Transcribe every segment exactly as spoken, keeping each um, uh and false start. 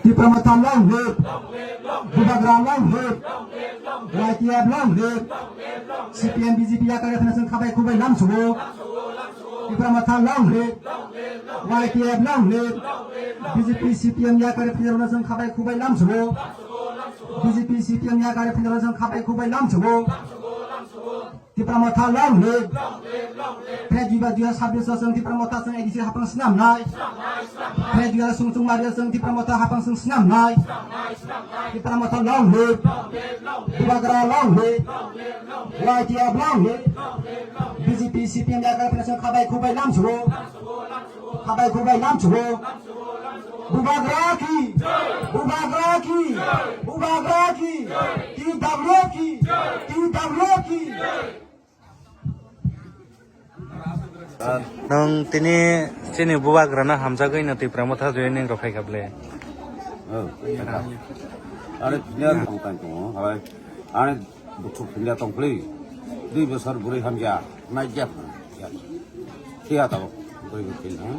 Tipra Motha long live! Bubagra long live! Y T F long live! C P M B J P yakar yakar chwng khabai khubai lamsugo. Tipra Motha long live! Y T F long live! B J P C P M yakar yakar chwng khabai khubai lamsugo. B J P C P M yakar yakar chwng khabai khubai lamsugo. Tipra Motha long live! Phai dui ba dui hajar sabbish o chwng Tipra Motha chwng A D C hapang swnamnai. Phai dui hajar sung chung mari o chwng Tipra Motha hapang chwng swnamnai. Tipra Motha long live! Bubagra long live! Y T F long live! B J P C P M yakar phano chwng khabai khubai lamsugo. Khabai khubai lamsugo. Bubagra ki! Bubagra ki! Bubagra ki! T W F ki! T W F ki! Nwng tini chini bubagrano hamjagwi no Tipra Motha joining rok phaikha ble? Oh, are, philya tong tang tongo, hai, are, dukhu philya tong phli, dui bosor bwrwi hamya, naikya phano, thiya tabuk, bwrwi bo phil, ha?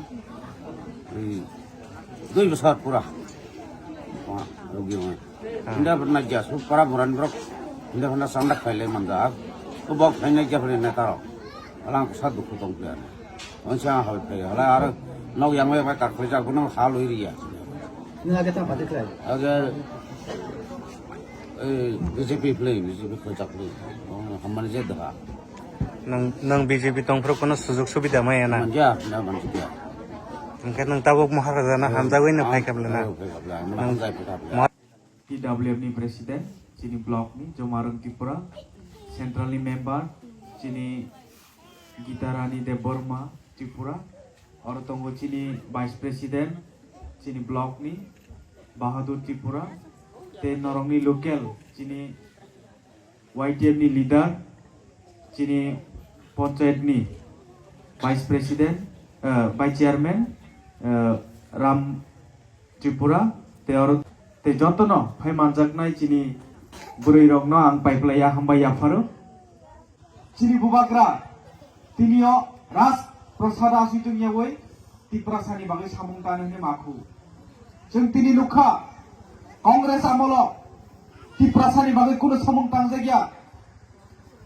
Dui bosor pura. Wah, rugi wah. Inda pernah jasu para buran brok. Inda pernah sandak khaile manjak. Ko bok khaina ja pernah netaro. Alang sa dukhu tong pia. Onsa hal phe hala ar nok yang mai kakhle jak bunang hal iri ya. Nila kita pati khlai. Agar eh B J P play, B J P khojak play. Oh, hamani je daha. Nang, nang B J P tong phuru kono sujug subida maya na? Manja, na manja. Hingke nang tabuk Maharaja na hamjagwi no phaikha bwle na? Nang T W F ni president, chini block ni, Jomarung Tripura, central ni member, chini Gita Rani Debbarma Tripura, oro tongo chini vice president, chini block ni, Bahadur Tripura, te norok ni local, chini Y T F ni leader, chini panchayat ni vice president, eh, vice chairman, eh, Ram Tripura, te oro, te jotono phai manjaknai chini bwrwi rokno ang paiplaiya hambai yapharo. Chini bubagra, tinio Raj Prasad asui tongyawi, Tiprasani bagwi samung tani hwnwi makhu. Chwng tini nukha, Congress amolo Tiprasani bagwi kunu samung tangjakya.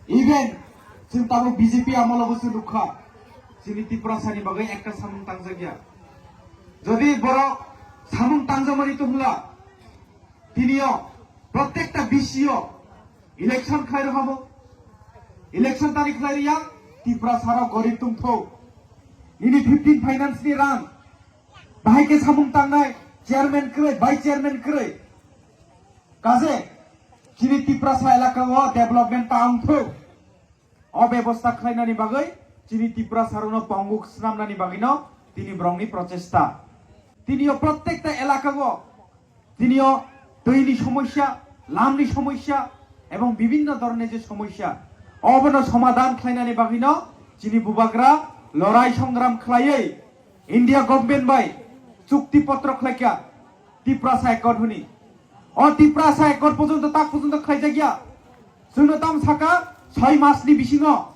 Even chwng tabuk B J P amolo bo chwng nukha, chini Tiprasani bagwi ekta samung tangjakya. Jodi borok samung tangjakmani tongla, tinio protekta B C o election khlai rwhabo. Election tani khlai rwya, Tiprasa rok gorib tongthok. Nini fifteen finance ni rang, bahai khe samung tangnai chairman kwrwi, vice chairman kwrwi. Kaje, chini Tiprasa elaka o development ta wngthok. O bebosta khlainani bagwi chini Tiprasa rokno ponguk swnamnani bagwino tini borokni prochesta. Tinio protekta elaka o tinio twi ni somosya, lam ni somosya ebong bibinno dhoronni je somosya, obono somadhan khlainani bagwino chini bubagra lorai songram khlaiwi India government bai chukti potro khlaikha Tiprasa Accord hwnwi. O Tiprasa Accord porjonto tak porjonto khlaijakya. Chwngno tamo saka soi masni bisingo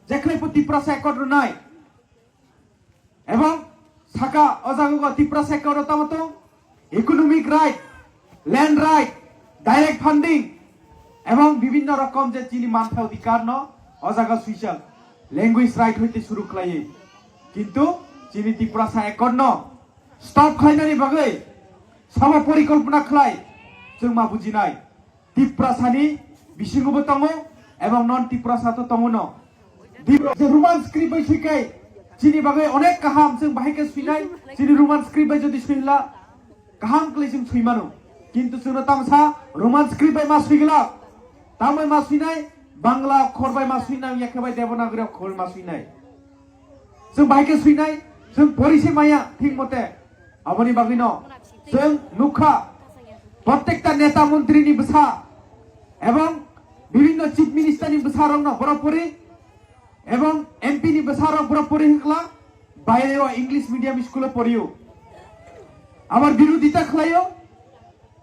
jekhwlaibo Tiprasa Accord rwnai. Ebong saka o jaga o Tiprasa Accord o tamo tong economic right, land right, direct funding, ebong bibinno rokom je chini manthai odhikar no o jaga suijak, language right hoite suru khlaiwi. Kintu chini Tiprasa Accord no stop khlainani bagwi sama porikolpona khlai chwng ma bujinai. Tiprasani bisingo bo tongo ebong non Tiprasa to tongo no. Di-, je Roman script bai swikai chini bagwi onek kaham chwng bahai khe swinai, chini Roman script bai jodi swinla kaham kwlwi chwng swi mano. Kintu chwngno tamsa Roman script bai ma swigwlak. Tambai ma swinai, Bangla okhor bai ma swinai, yakhe bai Devanagari okhor bai ma swinai. Chwng bahai khe swinai, chwng pori se maya thik mote. Aboni bagwino chwng nukha, protekta neta montri ni bwsa ebong bibinno chief minister ni bwsa rokno borok pori, ebong M P ni bwsa rok borok pori hwnkla baire o English medium school o porio. Abar birodita khlaio,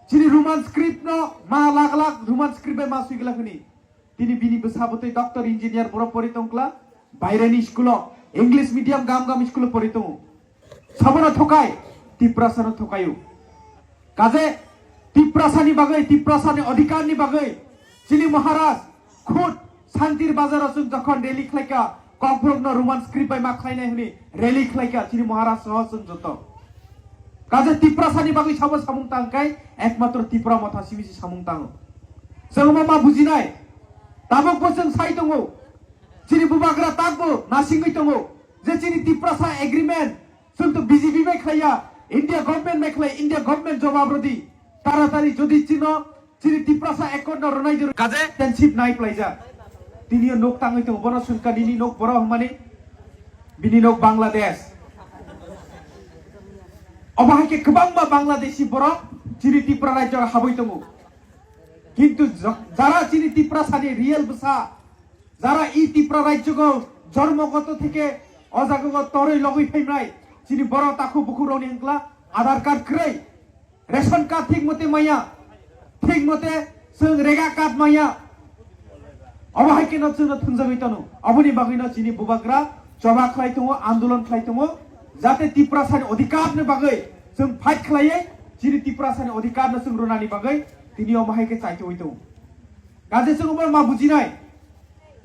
chini Roman script no ma lak lak Roman script bai ma swigwlak hwnwi. Tini bini bwsa bwtwi doctor engineer borok pori tongkla, baireni school o English medium gam gam school o pori tongo. Sabono thokai, Tiprasano thokaio. Kaje Tiprasani bagwi, Tiprasani odhikarni bagwi chini Maharaj khud Santir Bazaro chwng jokhon rally khlaikha, Kokborokno Roman script bai ma khlainai hwnwi rally khlaikha chini Maharaj soho chwng joto. Kaje Tiprasani bagwi sabo samung tangkai ekmatro Tipra Motha simi se samung tango. Chwng ma ma bujinai. Tabuk bo chwng sai tongo. Chini bubagra takbo nasingwi tongo je chini Tiprasa agreement chwng to B J P bai khlaiya, India government bai khlai, India government jobab rodi. Taratari jodi chino chini Tiprasa accord no rwnai jero kaje tenship nai plaija. Tini nok tangwi tongo, bono sungka nini nok boro hwnmani, bini nok Bangladesh. Obo hai khe kwbangma Bangladeshi borok chini Tipra rajyo habwi tongo. Kintu jo-, jara chini Tiprasani real bwsa, jara i Tipra rajyogo jormogoto theke o jagao toroi logoi phaimnai, chini borok takhu bukhurokni hwnkla Aadhaar card kwrwi, ration card thik mote maya, thik mote chwng rega card maya. Obo hai kheno chwngno thwngjagwi tono. Oboni bagwino chini bubagra choba khlai tongo, andolon khlai tongo, jate Tiprasani odhikarni bagwi chwng fight khlaiwi chini Tiprasani odhikarno chwng rwnani bagwi tini omo hai khe chaitogwi tongo. Kaje chwng omo ma bujinai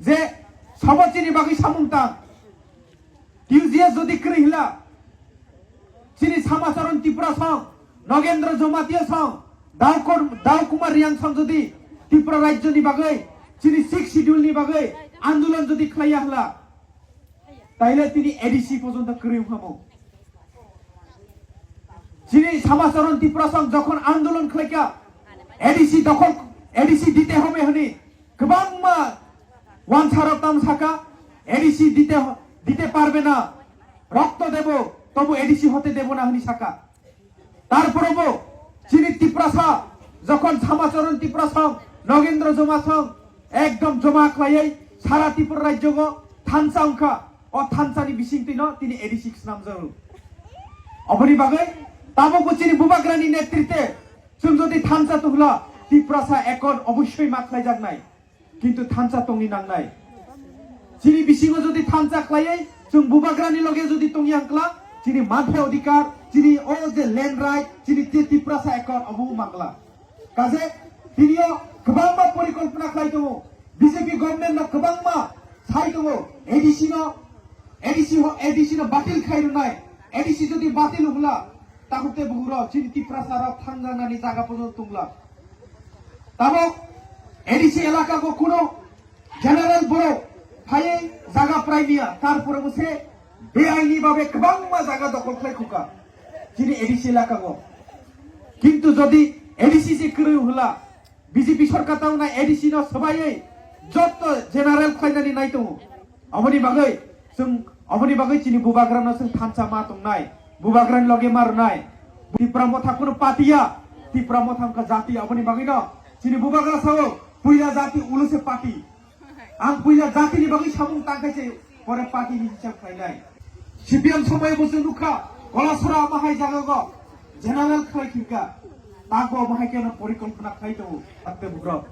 je sabo chini bagwi samung tang. T U G S jodi kwrwi hwnla, chini Samacharan Tripura song, Nogendra Jamatia song, Daukor-, Daukumar Riang song jodi Tripura rajyoni bagwi, chini Sixth Schedule ni bagwi andolon jodi khlaiya hwnla, taile tini A D C porjonto kwrwi wngkha mo. Chini Samacharan Tripura song jokhon andolon khlaikha, A D C dokhol, A D C dite hobe hwnwi kwbangma wansarok tam saka, A D C dite, dite parbe na, rokto debo, tobu A D C hote debo na hwnwi saka. Tarpore bo chini Tiprasa, jokhon Samacharan Tripura song, Nogendra Joma song, ekdom joma khlaiwi sara Tripura rajyogo thansa wngkha, o thansani bisingtwino tini A D C swnamjago. Oboni bagwi tabukbo chini bubagrani netritwe chwng jodi thansa tongla, Tiprasa accord obossoi ma khlaijaknai. Kintu thansa tongni nangnai. Chini bisingo jodi thansa khlaiwi chwng bubagrani loge jodi tongya hwnkla, chini manthai odhikar, chini o je land right, chini te Tiprasa accord obo mangla. Kaje tinio kwbangma porikolpona khlai tongo. B J P government no kwbangma sai tongo. A D C no, A D C ho, A D C no batil khai rwnai. A D C jodi batil wngla, takhuk te buhuro chini Tiprasa rok thangjanani jaga pono tongla. Tamo A D C elaka go kuno general borok phaiwi jaga praimiya, tarpore bo se beaini babe kwbangma jaga dokol khlai khuka chini A D C elaka go. Kintu jodi A D C se kwrwi hwla, B J P sorkar tamo nai A D C no swbaiwi jotto general khlainani nai tongo. Aboni bagwi chwng, aboni bagwi chini bubagrano chwng thansa ma tongnai, bubagrani loge ma rwnai. Tipra Motha kuno party ya, Tipra Motha wngkha jati, aboni bagwino chini bubagra sao puila jati uluse party. Ang puila jatini bagwi samung tangkhaise pore party ni hisab khlainai. C P M somoi bo chwng nukha, Kolasora ama hai jagago general khlai khirka, tago ama hai keno porikolpona khlai tongo, atte bugrok.